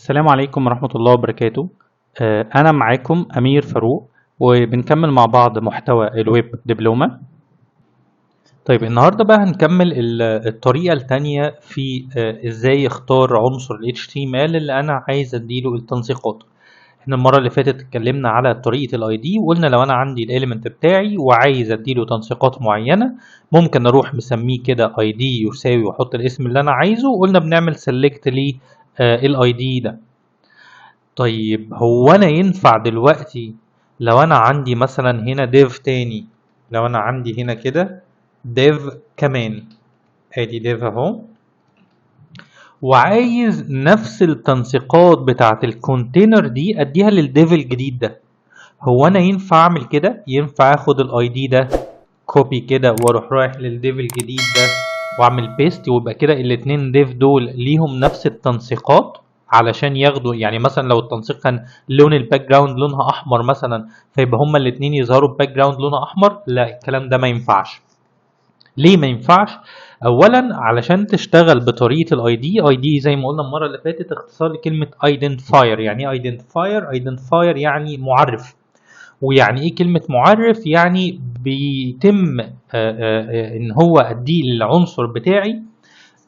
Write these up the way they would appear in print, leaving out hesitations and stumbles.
السلام عليكم ورحمة الله وبركاته. أنا معاكم أمير فاروق، وبنكمل مع بعض محتوى الويب دبلومة. طيب النهاردة بقى هنكمل الطريقة التانية في إزاي اختار عنصر ال HTML اللي أنا عايز أديله التنسيقات. احنا المرة اللي فاتت اتكلمنا على طريقة ال ID، وقلنا لو أنا عندي ال element بتاعي وعايز أديله تنسيقات معينة ممكن أروح مسميه كده ID يساوي وأحط الاسم اللي أنا عايزه، وقلنا بنعمل select ل ال ID ده. طيب هو أنا ينفع دلوقتي لو أنا عندي مثلا هنا div تاني، لو أنا عندي هنا كده div كمان، ادي div اهو، وعايز نفس التنسيقات بتاعت ال container دي اديها لل div الجديد ده، هو انا ينفع اعمل كده؟ ينفع اخد ال ID ده copy كده واروح رايح لل div الجديد ده واعمل paste، ويبقى كده الاتنين div دول ليهم نفس التنسيقات علشان ياخدوا، يعني مثلا لو التنسيق كان لون ال background لونها احمر مثلا، فيبقى هما الاتنين يظهروا background لونها احمر؟ لا، الكلام ده ما ينفعش. ليه ما ينفعش؟ اولا علشان تشتغل بطريقة ال ID، ID زي ما قلنا المرة اللي فاتت اختصار لكلمة identifier. يعني ايه identifier؟ identifier يعني معرف. ويعني ايه كلمة معرف؟ يعني بيتم ان هو اديه للعنصر بتاعي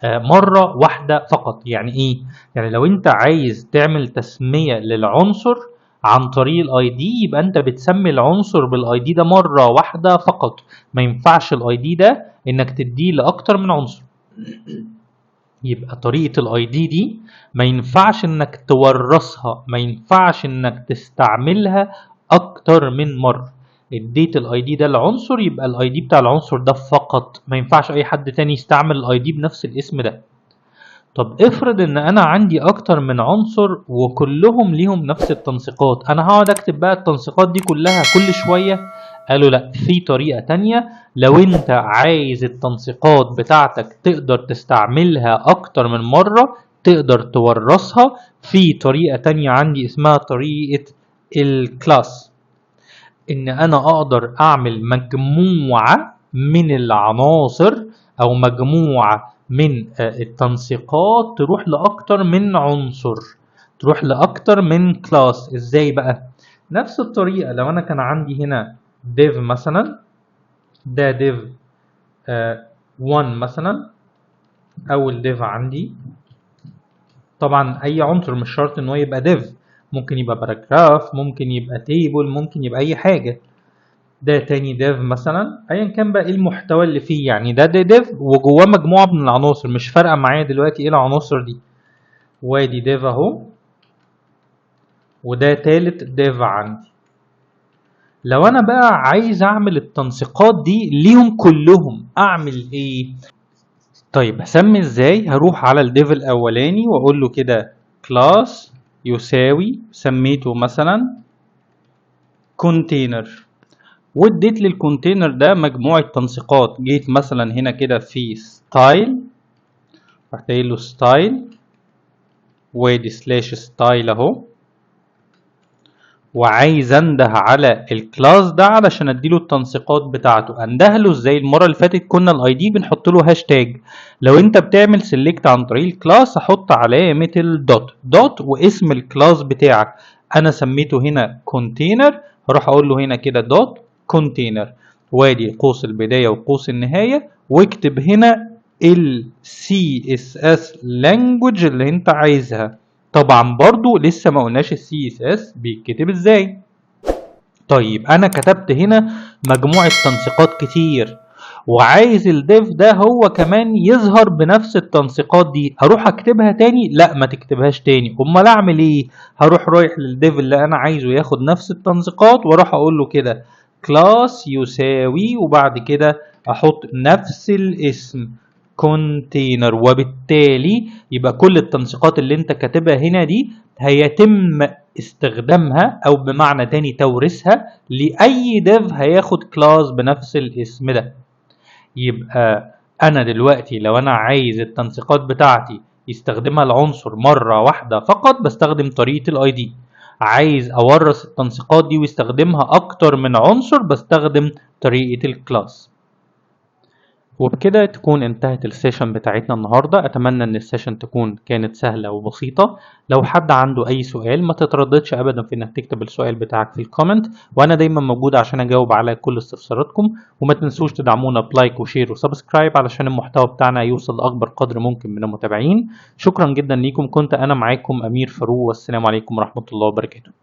مرة واحدة فقط. يعني ايه؟ يعني لو انت عايز تعمل تسميه للعنصر عن طريق ال ID، يبقى انت بتسمي العنصر بال ID ده مرة واحدة فقط، ما ينفعش ال ID ده انك تديه لاكتر من عنصر. يبقى طريقة ال ID دي ما ينفعش انك تورثها، ما ينفعش انك تستعملها اكتر من مرة. اديت ال ID ده لعنصر، يبقى ال ID بتاع العنصر ده فقط، ما ينفعش اي حد تاني يستعمل ال ID بنفس الاسم ده. طب افرض ان انا عندي اكتر من عنصر وكلهم ليهم نفس التنسيقات، انا هقعد اكتب بقى التنسيقات دي كلها كل شوية؟ قالوا لا، في طريقة تانية لو انت عايز التنسيقات بتاعتك تقدر تستعملها اكتر من مرة، تقدر تورثها. في طريقة تانية عندي اسمها طريقة ال class، ان انا اقدر اعمل مجموعة من العناصر او مجموعة من التنسيقات تروح لاكتر من عنصر، تروح لاكتر من class. ازاي بقى؟ نفس الطريقة، لو انا كان عندي هنا div مثلا، ده div 1 مثلا، اول div عندي. طبعا اي عنصر مش شرط ان هو يبقى div، ممكن يبقى paragraph، ممكن يبقى table، ممكن يبقى اي حاجة. ده تاني div مثلا، ايا كان بقى ايه المحتوى اللي فيه، يعني ده div وجواه مجموعة من العناصر، مش فارقة معايا دلوقتي ايه العناصر دي. وادي div اهو، وده تالت div عندي. لو انا بقى عايز اعمل التنسيقات دي ليهم كلهم اعمل ايه؟ طيب هسمي ازاي؟ هروح على ال div الاولاني واقول له كده class يساوي، سميته مثلا container، واديت لل container ده مجموعة تنسيقات. جيت مثلا هنا كده في style، رحت قايل له style، وادي slash style اهو، وعايز انده على ال class ده علشان اديله التنسيقات بتاعته. انده له ازاي؟ المرة اللي فاتت كنا ال ID بنحط له هاشتاج. لو انت بتعمل select عن طريق ال class احط علامة ال dot dot واسم ال class بتاعك. انا سميته هنا container، هروح اقول له هنا كده dot container، وادي قوس البداية وقوس النهاية، واكتب هنا ال CSS language اللي انت عايزها. طبعا برضو لسه ما قلناش ال CSS بيتكتب ازاي. طيب انا كتبت هنا مجموعة تنسيقات كتير، وعايز ال div ده هو كمان يظهر بنفس التنسيقات دي، اروح اكتبها تاني؟ لا، ما تكتبهاش تاني. امال اعمل ايه؟ هروح رايح لل div اللي انا عايزه ياخد نفس التنسيقات، واروح اقول له كده class يساوي، وبعد كده احط نفس الاسم container، وبالتالي يبقى كل التنسيقات اللي انت كاتبها هنا دي هيتم استخدامها، او بمعنى تاني توريثها لاي div هياخد class بنفس الاسم ده. يبقى انا دلوقتي لو انا عايز التنسيقات بتاعتي يستخدمها العنصر مرة واحدة فقط بستخدم طريقة ال ID، عايز اورث التنسيقات دي ويستخدمها اكتر من عنصر بستخدم طريقة ال class. وبكده تكون انتهت ال session بتاعتنا النهاردة. أتمنى إن ال session تكون كانت سهلة وبسيطة. لو حد عنده أي سؤال ما تترددش أبدا في إنك تكتب السؤال بتاعك في ال comment، وأنا دايما موجود عشان أجاوب على كل استفساراتكم. وما تنسوش تدعمونا ب like و share و subscribe علشان المحتوى بتاعنا يوصل لأكبر قدر ممكن من المتابعين. شكرا جدا ليكم، كنت أنا معاكم أمير فاروق، والسلام عليكم ورحمة الله وبركاته.